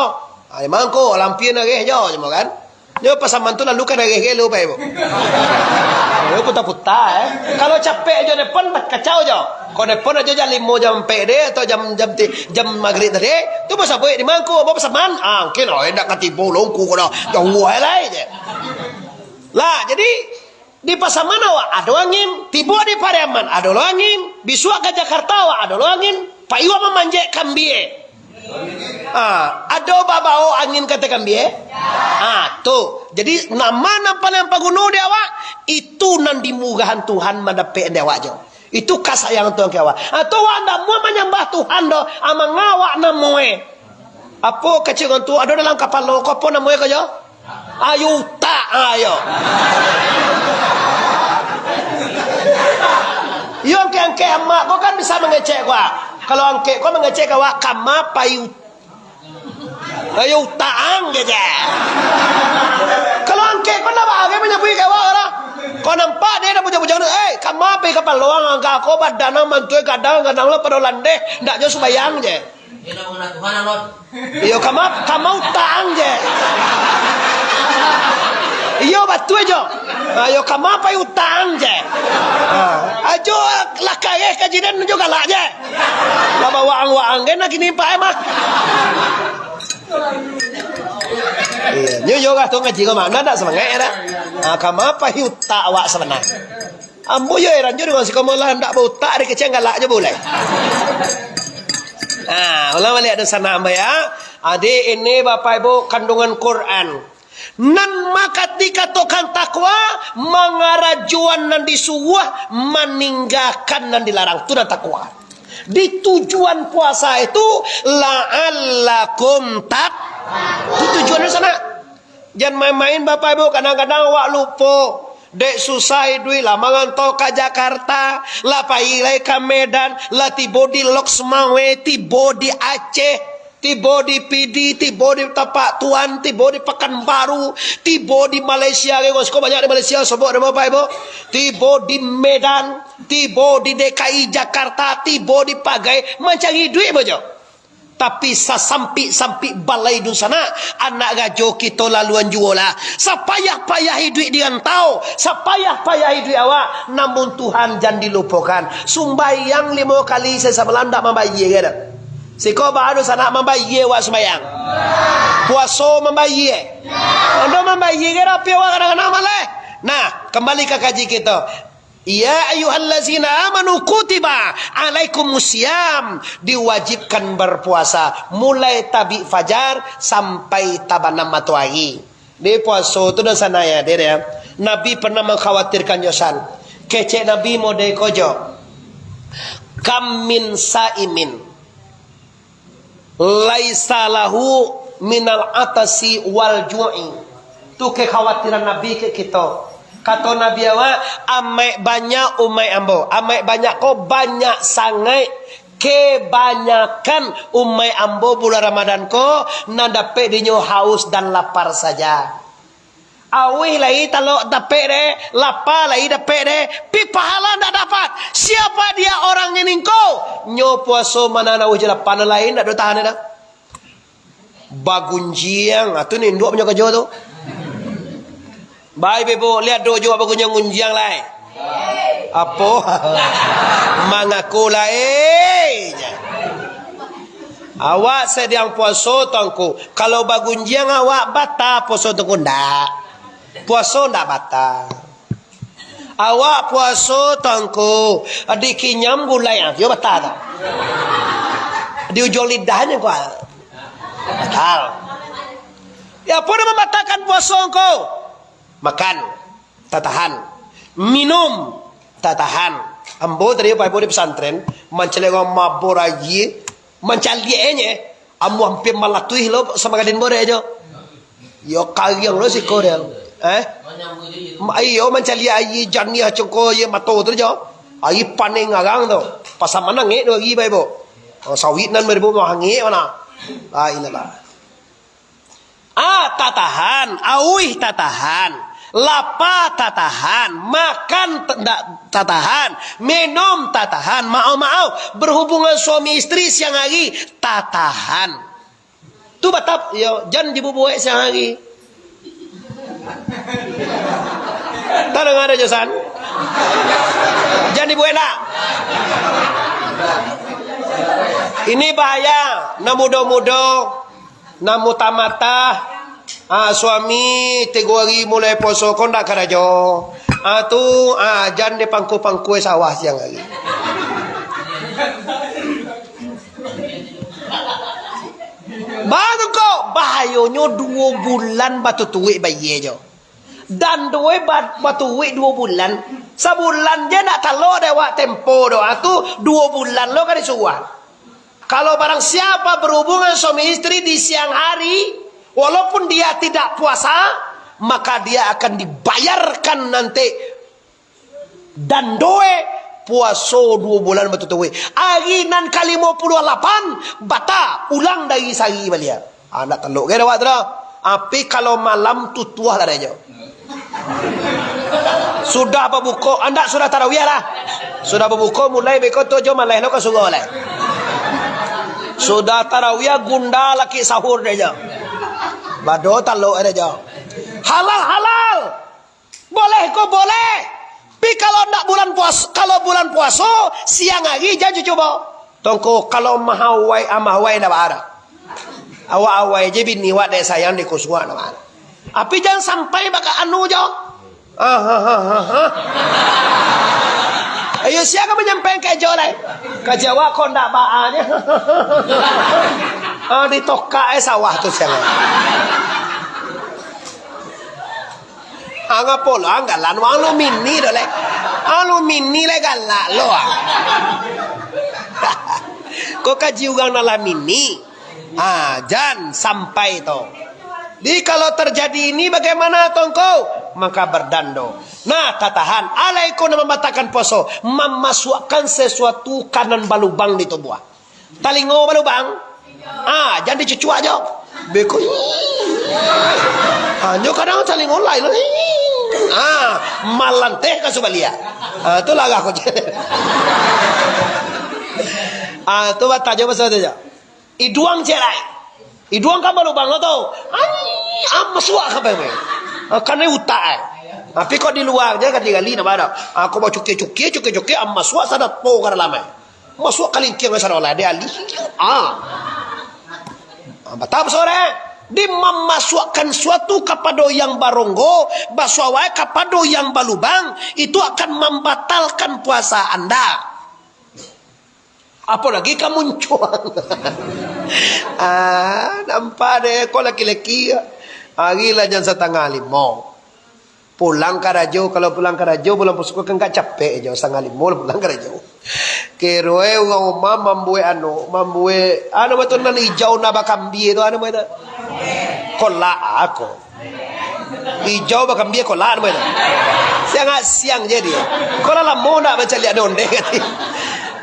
Ah, mangko lampian ageh jo, cuma kan. Nyo Pasaman tu lalu kan ageh-ageh lo, Pak Ibu. Yo puta-puta, eh. Kalau capek jo nelpon, kacau jo. Ko nelpon ajo jam limo, jam ampek deh, atau jam, jam ti-, jam maghrib tadi, tu basabuik di mangko, bawa Pasaman. Ah, mungkin, oh, indak katibo lo, ngku ko dah. Jauah lai je. Lah, jadi, di Pasaman awak ado angin, tibo di Pariaman ado lo angin, bisuak ka Jakarta awak ado lo angin, payuang mamanjek kambie. Ah, ado babaok angin ka ateh kambie? Ah, tu. Jadi, nama nan paling paguno di awak, itu nan dimurahan Tuhan mandapek di awak jo. Itu kasayang Tuhan ka awak. Ah, tu awak ndak muah manyambah Tuhan doh, ah, manga awak namoe. Apo kecek urang tu? Ado dalam kapalo ko, apo namoe ko jo? Ayo utak, ayo. Iyo, angkek-angkek amak ko kan bisa mangecek ko, ah. Kalau angkek ko mangecek ka awak, kama pai ut-, ayo utak ang, kecek. Kalau angkek ko ndak bagai manyabuik ka awak lah. Ko nampak deh, dah bujang-bujang tu, "Eh, kama pai kapalo ang, angkek ko badan ang mantui gadang, gadang lah pado landeh, ndak jo sumbayang," je. Iyo, nak mangana Tuhan, Alon. Iyo, kama, kama utak ang je. Iyo, batua jo. Ah, iyo, kama pai utak ang je. Ah, ajo lah kareh kaji den jo galak je. Lah bawaang-waang gen lah kini, Pak, eh, mah. Iyo, nyo yo kah tu ngaji ko mah. Ndak, ndak samangaik dah. Ah, kama pai utak awak sabana. Ambo yo heran jo dengan siko malah ndak bautak, ari kecek galak jo bulai. Nah, ulang baliak dunsanak ambo ya. Adi ini Bapak Ibu kandungan Quran. Nan maka dikatokan takwa, mangarajoan nan disuruah, maninggakan nan dilarang. Tu nan takwa. Di tujuan puasa itu, la'allakum tat-, tu tujuan dunsanak. Jan main-main, Bapak Ibu, kadang-kadang awak lupo. Dek susah iduik, lah marantau ka Jakarta, lah pai lai ka Medan, lah tibo di Lhokseumawe, tibo di Aceh, tibo di Pidie, tibo di Tapak Tuan, tibo di Pakanbaru, tibo di Malaysia, ge, siko banyak di Malaysia, sobok dek Bapak Ibu, tibo di Medan, tibo di D K I Jakarta, tibo di Pagai, mancari iduik bajo. Tapi sasampik-sampik balai dunsanak, anak rajo kito laluan juo lah. Sapayah-payah iduik di rantau, sapayah-payah iduik awak, namun Tuhan jan dilupokan. Sumbayang limo kali sasamalam ndak mambayia ge doh. Siko baa dunsanak mambayia awak sumbayang? Puaso mambayia? Ando mambayia ge doh, tapi awak kadang-kadang maleh. Nah, kambali ka kaji kito. Ya ayyuhallazina amanu kutiba alaikumusiyam, diwajibkan berpuasa mulai tabik fajar sampai tabanam matoari. Di puaso tu dunsanak ya, dek ya. Nabi pernah mengkhawatirkan jo san. Kecek Nabi model ko jo. Kam min saimin laisa lahu minal atasi wal ju'i. Tu kekhawatiran Nabi ka kito. Kato Nabi awak, amaik banyak umaik ambo. Amaik banyak ko banyak sangaik. Kebanyakan umaik ambo bulan Ramadan ko nan dapek dinyo haus dan lapar saja. Auih lai talok dapek deh, lapa lai dapek deh, pi pahala ndak dapat. Siapa dia orang ini engkau? Nyo puaso manahan auih jo lapa, nan lain ndak do tahan dah. Bagunjiang, ah, tu ni induak punyo karajo tu. Bai bebo, liek do jo bagunjiang-gunjiang lai. Apo? Mangaku lai je. Awak sadang puaso, Tuangku. Kalau bagunjiang awak, bata puaso Tuangku? Ndak. Puaso ndak bata. Awak puaso, Tuangku, dikinyam gulai, ah, yo bata tu. Di ujuang lidah ni, kuat. Batal. Ya, apo nan mambatakan puaso ngko? Makan, tatahan. Minum, tatahan. Ambo tadi, Bapak Ibu, di pesantren, mancaliak urang mabok aia, mancaliak e nyo, ambo hampir malatuih lo sama gadin bodeh jo. Yo, kariang lo siko dia. Eh? Ma-, iyo, mancaliak aia janiah congko aia mato tu jo. Aia paneh ngarang tu. Pasal manangek tu lagi, Bapak Ibu. Oh, sawit nan baribu mah hangek mana? La ilaha. Ah, tatahan, auih tatahan, lapa tatahan, makan t-, ndak tatahan, minum tatahan, maau-maau, berhubungan suami istri siang hari, tatahan. Tu batap, yo, jan dibubuek siang hari. Tadanga ado jo san? Jan dibuek ndak? Ini bahaya, nan mudo-mudo, nan matah-matah. Ah, suami tigo hari mulai puaso ko ndak karajo. Ah, tu, ah, jan dipangku-pangku sawah siang hari. Baru ko, bahayonyo duo bulan batutuik bayie jo. Dando e ba-, batutuik duo bulan. Sabulan je ndak talok dek awak tempo doh. Ah, tu duo bulan lo ka disuruah. Kalau barang siapa berhubungan suami istri di siang hari, walaupun dia tidak puasa, maka dia akan dibayarkan nanti dando e puaso duo bulan batutuik. Ari nan ka limo puluah lapan, bata, ulang dari sari baliak. Ah, ndak talok gai awak tu doh. Tapi kalau malam tutuah lah dah jo. Sudah babuko, andak sudah tarawih lah. Sudah babuko mulai beko tu jo maleh lo ka surau lai. Sudah tarawih gunda laki sahur dah jo. Bado talok dah jo. Halal, halal. Boleh ko boleh. Pi kalau ndak bulan puas-, kalau bulan puaso, siang hari jan cubo. Tongko kalau mahawai, ah, mahawai ndak baa. Awak awai je bini awak dek sayang dek kusuak ndak baa. Tapi jan sampai baka anu jo. Ah, ha, ha, ha, ha. Ayo, sia ka manyampaian ka jo lai. Ka jo awak ko ndak baa nyo. Ah, ditokak eh sawah tu siang. Angapo lo anggalan wang alumini do leh. Alumini leh galak lo ah. Ko kaji urang nan lah mini. Ah, jan sampai to. Jadi kalau terjadi ini bagaimana tongko? Maka berdando. Nah, tatahan. Alai ko nan mambatalkan puaso, mamasuakkan sesuatu ka nan balubang di tubuah. Talingo balubang. Ah, jan dicucuak jo. Beko. Hanyo kadang talingo lai lo. Ah, malanteh ka subaliak. Ah, tu larah ko je. Ah, tu batanyo pasal tu jo. Iduang ciek lai. Iduang kan balubang lo tu. Ai, ah, masuak ka pai. Ah, kanai utak ai. Tapi kok di lua je kan digali ndak baa. Ah, kok bacukie-cukie, cukie-cukie, ah, masuak sadapo ka dalam ai. Masuak kalingkiang sadolah di alih. Ah. Ah, batam sore. Di mamasuakkan suatu kapado yang baronggo, basuawai kapado yang balubang, itu akan mambatalkan puasa anda. Apolagi ka muncuang. Ah, nampak deh, kok laki-laki. Hari lah jam satangah limo. Pulang karajo, kalau pulang karajo, bulan puaso kan agak capek jo, satangah limo lah pulang karajo. Kironyo urang rumah mambuek anu, mambuek, anu, batua nan ijau nan bakambie tu, anu, batua. Kolak ako. Ijau bakambie kolak, anu, batua. Siang, siang jadi. Kolak lamo nak mancaliak onde-onde kati.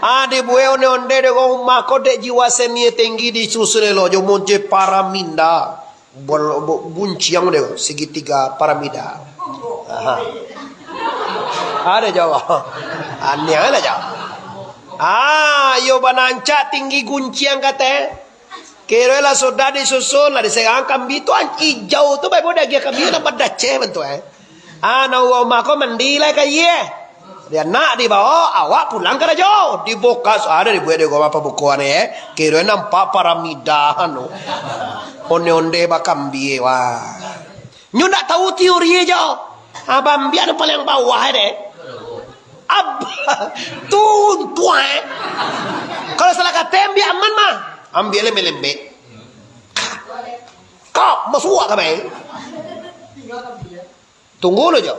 Ah, dibuek onde-onde dek urang rumah ko dek jiwa seni tinggi disusun elok jo monje paraminda. Bol-, bo-, gunciang deh, segitiga paramida. Aha. Ada Jawa. Aneh lah Jawa. Ah, yo banancak tinggi gunciang kate. Kiro lah sudah disusun, lah diserang kambing tu, an-, ijau tu, baik boleh agiah kambing, nampak daceh bentuk eh. Ah, nak urang rumah ko mandi lah ka iye. Dia nak dibawa, awak pulang karajo. Dibokas, ada dibuek di rumah pabukoan, eh. Kiro nampak paramida, anu. Onde-onde bakambie, wah. Nyo ndak tahu teori jo. Abang ambiak tu paling bawah, eh, deh. Ab-, tu untuang, eh. Kalau salah kata, ambiak aman mah. Ambiak lembek-lembek. Kap, masuak ka, bae. Tunggu lo jo.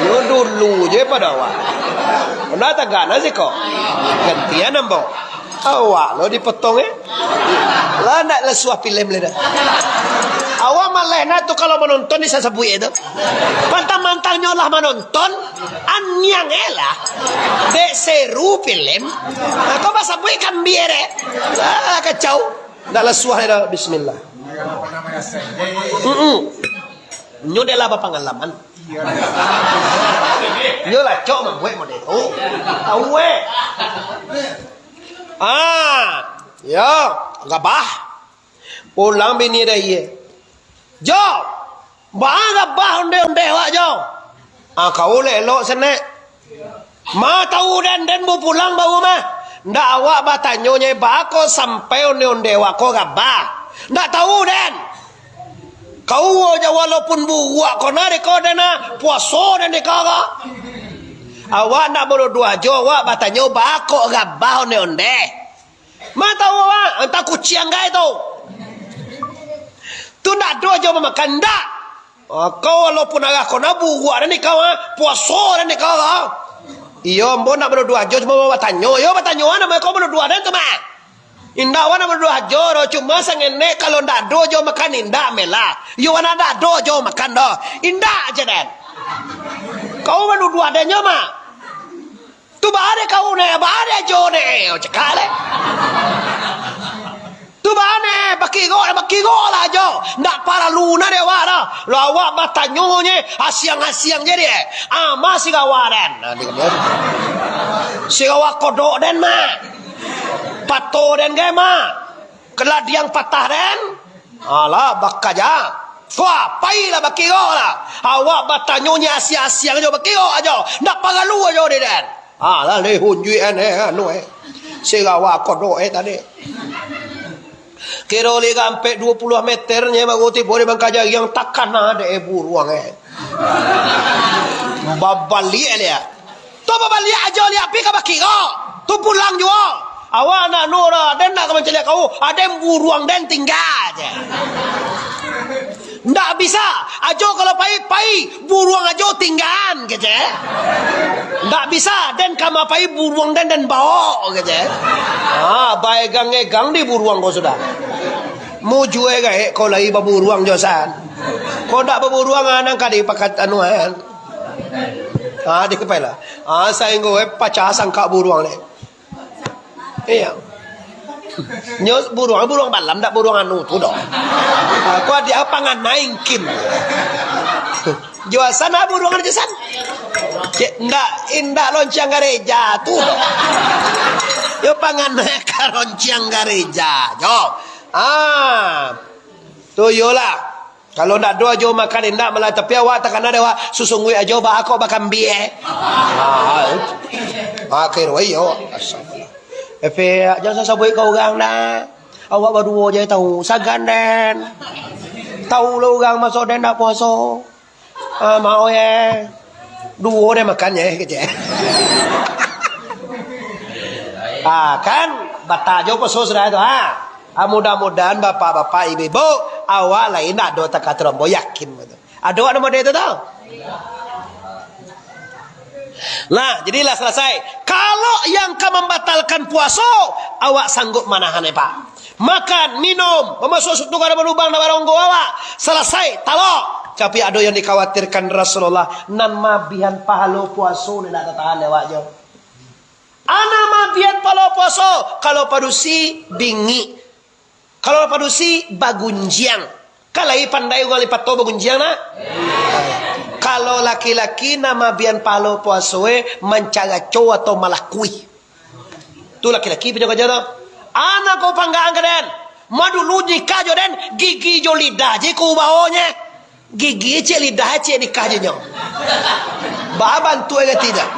Yo dulu je pado awak. Ndak tagak na siko. Gantian ambo. Awak lo dipotong, eh. Lah ndak lesuah pilem le dah. Awak maleh na tu kalau manonton di sasabuik tu. Pantang-mantangnyo lah manonton, aniang e lah. Dek seru film. Nah, kau basabuik kambie dek. Ah, kacau. Ndak lah suah dah. Bismillah. Mm-mm. Nyo dek lah bapangalaman. Nyo lah cok mambuek model tu. Tahu eh. Ah, ya, gabah. Pulang bini dai e. Jo, baa gabah onde-onde awak jo? Ah, kau elok-elok sanak. Ma tahu den, den bapulang baru mah. Ndak awak batanyo nyo, baa ko sampai onde-onde awak ko gabah? Ndak tahu den. Kau jo walaupun buruak ko na dek ko den na, puaso den dek ko ko. Awak ndak baduduah jo, awak batanyo baa ko gabah onde-onde. Ma tahu awak, antah kuciang gai tu. Tu ndak ado jo mamakan, ndak. Ah, kau walaupun arah kau na buruak den ikau, ha? Puaso den ikau, ha? Iyo, ambo ndak baduduah jo, cuma batanyo. Iyo, batanyo, ha, namo kau baduduah den tu mah. Indak, awak ndak baduduah jo doh, cuma sangenek kalau ndak ado jo makan indak melah. Iyo, awak ndak ado jo makan doh. Indak aja den. Kau baduduah den nyo mah. Tu baa dek kau ne, baa dek jo ne, oh, cakak le. Tu baa ne, bakigok, bakigok lah jo. Ndak paralu na dek awak dah. Lah awak batanyo nye, asiang-asiang je dek. Ah, ma sigawa den. Nah, ni kan. Sigawa kodok den mah. Pato den gai mah. Keladiang patah den. Alah, bakaja. Wah, pailah bakigok lah. Awak batanyo nye asiang-asiang jo, bakigok ajo. Ndak paralu ajo dek den. Alah, leh hunjuik an, eh, anu, eh. Sigawa kodok, eh, tadi. Kiro lih gampek duo puluah meter nye, baru tibo di bangka jariang takana dek, eh, buruang, eh. Babaliak, eh, liak. Tu babaliak ajo liak pi ka bakiro. Tu pulang juo. Awak ndak anu doh, den ndak ka mancaliak kau, aden buruang den tingga je. Ndak bisa. Ajo kalau pai, pai, buruang ajo tinggaan kece. Ndak bisa, den ka ma pai buruang den, den baok kece. Ha, baegang-egang di buruang kau sudah. Mujue gaek kau lai baburuang jo san. Kau ndak baburuang, ah, nang ka dipakat anuan. Ah, di kepala. Ah, sainggo, eh, pacah sangkak buruang ni. Iya. Nyo buruang, buruang balam, ndak buruang anu tu doh. Ah, kau adi apa ngana ingkin? Juasan ah buruang aja san. Cek, ndak, indak lonceng gareja tu doh. Yo pangana ka lonceng gareja, jo. Ah. Tu iyolah. Kalau ndak ado ajo makan indak malah, tapi awak takana dek awak, susungguik ajo baa kok bakambie. Ah, akhir wa iyo. Efek, jan sasabuik ka urang dah. Awak baduo je tahu, sagan den. Tahu lo urang maso den ndak puaso. Ah, mau ye. Duo den makan ye, kecek. Ah, kan? Batajo puaso sudah tu, ha? Ah, mudah-mudahan bapak-bapak, ibu-ibu, awak lain ndak ado takah tarombo, yakin batul. Ado awak namo dia tu tau? Nah, jadilah selesai. Kalau yang ka mambatalkan puaso, awak sanggup manahan, eh, Pak. Makan, minum, mamasuak suatu ka dalam lubang, nak baronggo awak. Selesai, talok. Tapi ado yang dikhawatirkan Rasulullah, nan mabihan pahalo puaso ni ndak tatahan dek awak jo. Anak mabihan pahalo puaso, kalau padusi, bingik. Kalau padusi, bagunjiang. Kan lai pandai urang lipato bagunjiang, nah? Kalau laki-laki, nan mabihan pahalo puaso, eh, mancaraco atau malakui. Tu laki-laki punyo karajo tu. Anak ko panggaan ka den. Ma dulu nikah jo den, gigi jo lidah je ko baonye. Gigi ciek, lidah ciek, nikah je nyo. Baa bantuak e gati dah.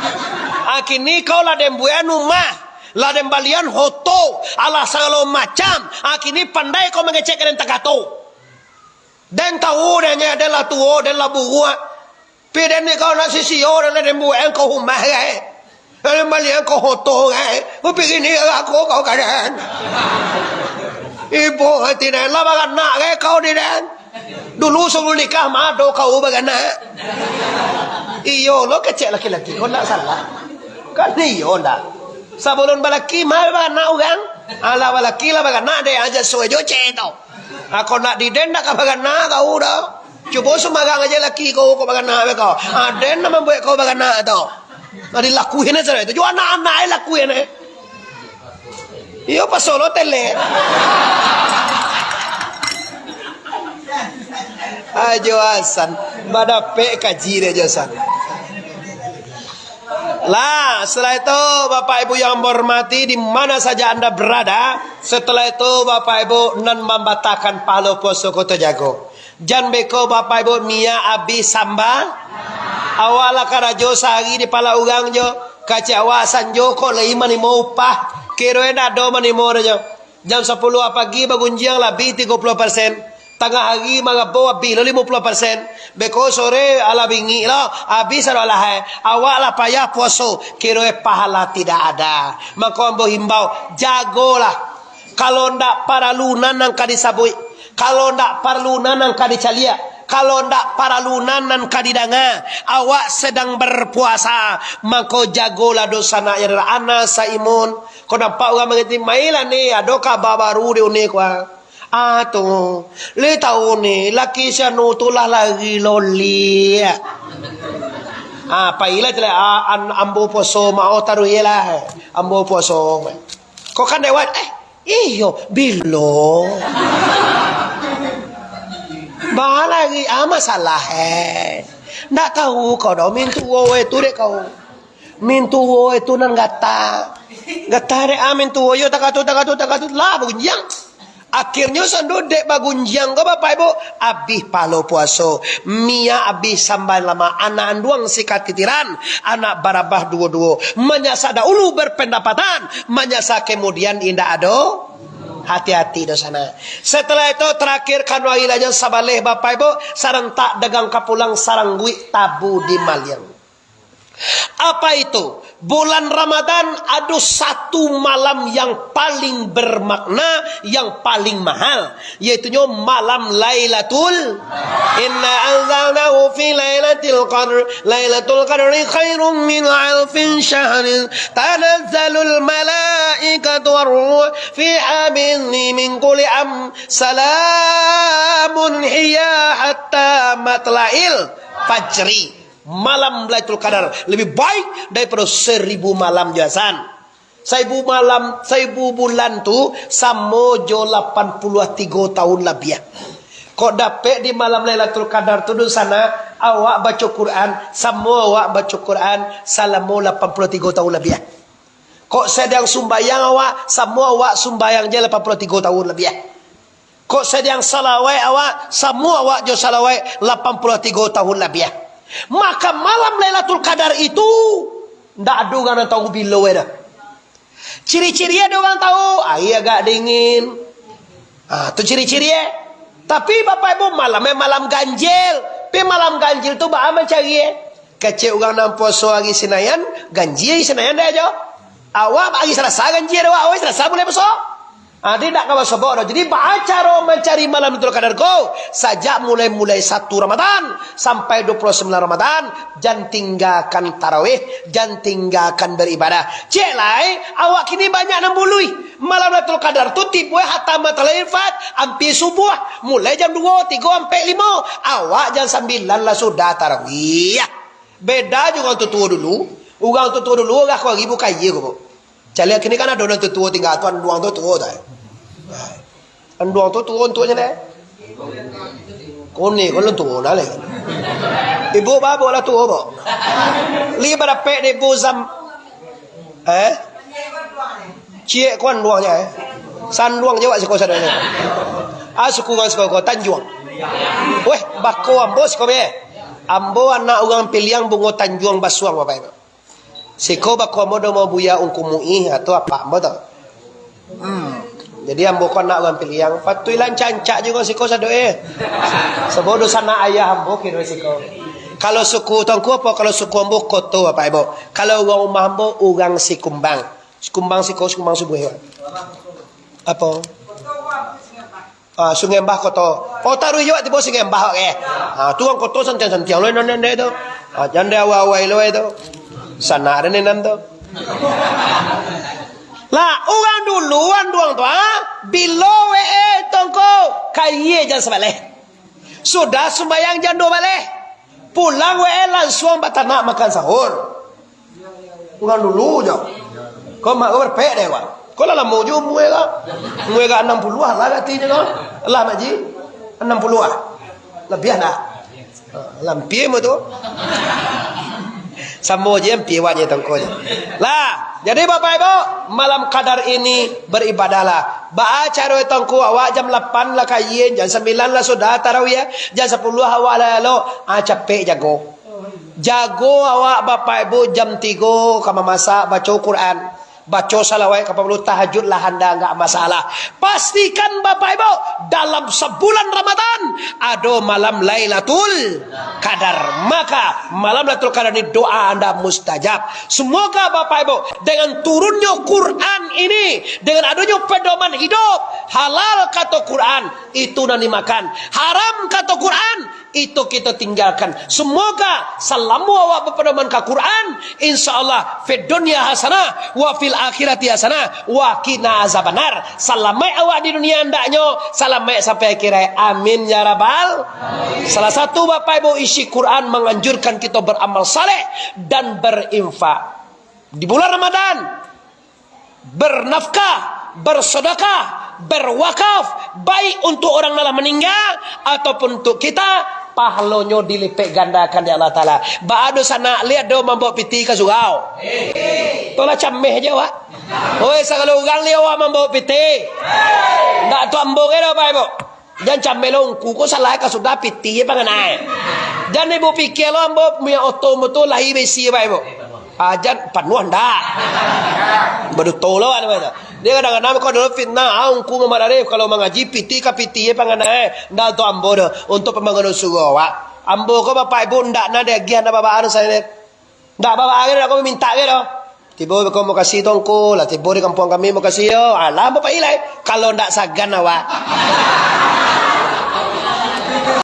Akini kau lah den buekan rumah, lah den balian hoto, alah sagalo macam. Akini pandai kau mangecek ka den takato. Den tahu den nye, den lah tuo, den lah buruak. Pi den ni kau nak sisio, den lah den buekan kau rumah, eh. Lalu balian kau hoto, eh. Kau pikir ni aku kau kadan. Ibo hati den, lah baranak, eh, kau ni den. Dulu sabalun nikah, ma ado kau baranak. Iyo lo, kecek laki-laki, kau ndak salah. Kan iyo ndak? Sabalun balaki, ma baranak urang. Alah balaki lah baranak, dek aja suai jo cek tau. Ako nak di den, ndak ka baranak kau doh. Cubo sumbarang aja laki kau, kau baranak be kau. Ah, den nan mambuek kau baranak tu. Nah, dilakuin aja itu. Juo anak-anak ai lakuin ai. Iyo, pasolo telek. Ajo Hasan, badapek kaji deh Ajo Hasan. Lah, setelah itu, Bapak Ibu yang ambo hormati, di mana saja Anda berada, setelah itu, Bapak Ibu, nan mambatahkan pahalo puaso ko tajago. Jan beko, Bapak Ibu, miak abih samba. Awak lah karajo sahari di pala urang jo, kecek awak sanjo kok lai manimo upah. Kiro ndak ado manimo doh jo. Jam sapuluah pagi bagunjiang labiah tigo puluah persen. Tangah hari marabau abih lo limo puluah persen. Beko sore alah bingik lo, abih sado alah ai. Awak lah payah puaso, kiro pahala tidak ada. Mako ambo himbau, jagolah. Kalau ndak paralu nan, nan ka disabuik, kalau ndak paralu nan, nan ka dicaliak, kalau ndak paralu nan, nan ka didanga, awak sedang berpuasa, mako jagolah dosanak, ya adalah ana saimun. Kok nampak urang manganti, mailah ni, ado kaba baru di uni ko. Ah tu, lai tau ni, laki si anu tu lah lari loliak. Ah, pailah caliak, ah, an-, ambo puaso, mao taruih lah. Ambo puaso. Kok kan lewat, eh, iyo, bilo. Balari, ah, masalah, eh. Ndak tau kau doh, mintuo we tu dek kau. Mintuo itu nan gata. Gata dek, ah, mintuo yo takatu, takatu, takatu, lah bagunjiang. Akhirnyo sando dek bagunjiang ko, Bapak Ibu, abih pahalo puaso, miak abih samba lamak, anak anduang si katitiran, anak barabah duo-duo, manyasa dahulu berpendapatan, manyasa kemudian indak ado, hati-hati dosanak. Setelah itu terakhir kanuari lah jan sabaleh, Bapak Ibu, sarantak dagang ka pulang, sarangguik tabu di maliang. Apa itu? Bulan Ramadan ado satu malam yang paling bermakna, yang paling mahal, yaitunyo malam Lailatul. Inna anzalnahu fi Lailatul Qadr. Lailatul Qadri khairum min alfin syahrin. Tanazzalul malaikatu warruh fiha bi'izni min kulli am. Salamun hiya hatta matla'il fajri. Malam Lailatul Qadar lebih baik daripado saribu malam, jo Hasan. Saribu malam, saribu bulan tu samo jo lapan puluah tigo tahun labiah. Kok dapek di malam Lailatul Qadar tu, dunsanak, awak baco Quran, samo awak baco Quran salamo lapan puluah tigo tahun labiah. Kok sadang sumbayang awak, samo awak sumbayang je lapan puluah tigo tahun labiah. Kok sadang salawat awak, samo awak jo salawat lapan puluah tigo tahun labiah. Maka malam Lailatul Qadar itu, ndak ado urang nan tahu bilo we doh. Ciri-ciri ado urang tahu, aia agak dingin. Ah, tu ciri-ciri, eh. Tapi Bapak Ibu, malam, eh, malam ganjil. Pi malam ganjil tu baa mancari, eh. Kecek urang nan puaso ari Sinayan, ganjil ari Sinayan deh jo. Awak ari Salasa ganjil deh, awak, awak Salasa mulai puaso. Ah, jadi ndak ka basobok doh. Jadi, baa caro mancari malam Lailatul Qadar ko? Sajak mulai-mulai satu Ramadan sampai dua puluh sembilan Ramadan, jan tinggakan tarawih, jan tinggakan beribadah. Cek lai, awak kini banyak nan bului. Malam Lailatul Qadar tu tibo hatam matahari fat, ampia subuah, mulai jam duo, tigo, ampek, limo. Awak jam sambilan lah sudah tarawih. Beda jo urang tuo-tuo dulu. Urang tuo-tuo dulu, urang ko ari buka aia ko, Bu. Caliak kini kan ado nan tuo-tuo tingga tu, anduang tuo-tuo tu. Anduang tuo-tuo untuaknyo deh. Koni ko lun tuo nah leh. Ibu ba, Bu lah tuo, Bu. Li badapek dek ibu zam-, eh? Ciek ko anduangnyo, eh? Sanduang je wak siko sadonyo. Ah, suku urang siko ko, Tanjuang. Weh, bako ambo siko be. Ambo anak urang Piliang Bungo Tanjuang Basuang, Bapak Ibu. Siko bako ambo domo Buya Ungku Muih, atau apak ambo tu. Hmm. Jadi ambo ko anak urang Piliang. Patuiklah ancak-ancak juo siko sado, eh. Sabo dunsanak ayah ambo kiro siko. Kalau suku Tuangku apo? Kalau suku ambo Koto, Bapak Ibu. Kalau urang rumah ambo urang Sikumbang. Sikumbang siko, Sikumbang Subuah, Pak. Apo? Ah, Sungai Embah Koto. Oh, taruih juo tibo Sungai Embah, oke. Ah, tu urang Koto santiang-santiang lo, nan, nan, nan tu. Ah, jan dek awai-awai lo tu. Sanak den nan tu. Lah, urang dulu, anduang tu, ah, bilo we, eh, Tuangku. Kayie jan sabaleh. Sudah sumbayang jan duo baleh. Pulang wae lansuang batanak makan sahur. Urang dulu jo. Ko mak ko barapek deh, wak. Ko lah lamo jo umua ko. Umua ko anam puluah lah katinyo ko. Lah, Mak Ji. Anam puluah. Labiah ndak? Ha, lah ampia mo tu. Samo je ampia awaknyo tongkonyo. Lah, jadi Bapak Ibu, malam Qadar ini beribadahlah. Baa caro tongko awak jam lapan lah kain, jam sambilan lah sudah tarawih, jam sapuluah awak lah elok. Ah, capek jago. Jago awak Bapak Ibu jam tigo ka mamasak, baco Quran. Baco salawat ka puluah, tahajud lah anda, nggak masalah. Pastikan Bapak Ibu, dalam sabulan Ramadan, ado malam Lailatul Qadar. Maka, malam Lailatul Qadar ini doa anda mustajab. Semoga Bapak Ibu, dengan turunnyo Quran ini, dengan adonyo pedoman hidup, halal kato Quran, itu nan dimakan. Haram kato Quran, itu kito tinggalkan. Semoga salamo awak bapadoman ka Quran, insya Allah, fid dunya hasanah, wa fil akhirati hasanah, wa qina azabannar. Salamaik awak di dunia andaknyo, salamaik sampai akhirat. Amin ya rabbal. Salah satu, Bapak Ibu, isi Quran menganjurkan kita beramal saleh dan berinfak. Di bulan Ramadan, bernafkah, bersedekah, berwakaf, baik untuk orang nan lah meninggal ataupun untuk kita, pahalonyo dilipek gandakan dek Allah Taala. Baa do sanak, liek do mambaok pitih ka surau. Tu lah cameh je awak. Oi, sagalo urang liek awak mambaok pitih. Ndak tu ambo ke do, Bapak Ibu. Jan cameh lo, ungku ko salah ka sudah pitih pangana. Jan ibu pikia lo ambo punya oto ambo tu lahi besi, Bapak Ibu. Ah, jan panuah ndak. Baduto lo anu tu. Dia kadang-kadang ko adalah fitnah, ah, ungku Muhammad Arif kalau mangaji pitih ka pitih pangana, eh. Ndak tu ambo tu, untuk pambangunan surau awak. Ambo ko Bapak Ibu ndak na diagiah ndak babaan saya ni. Ndak babaan ndak ko minta ke tu. Tibo ko mau kasih tu ungku lah, tibo di kampuang kami mau kasih yo. Alah, ambo pai lai. Kalau ndak sagan awak.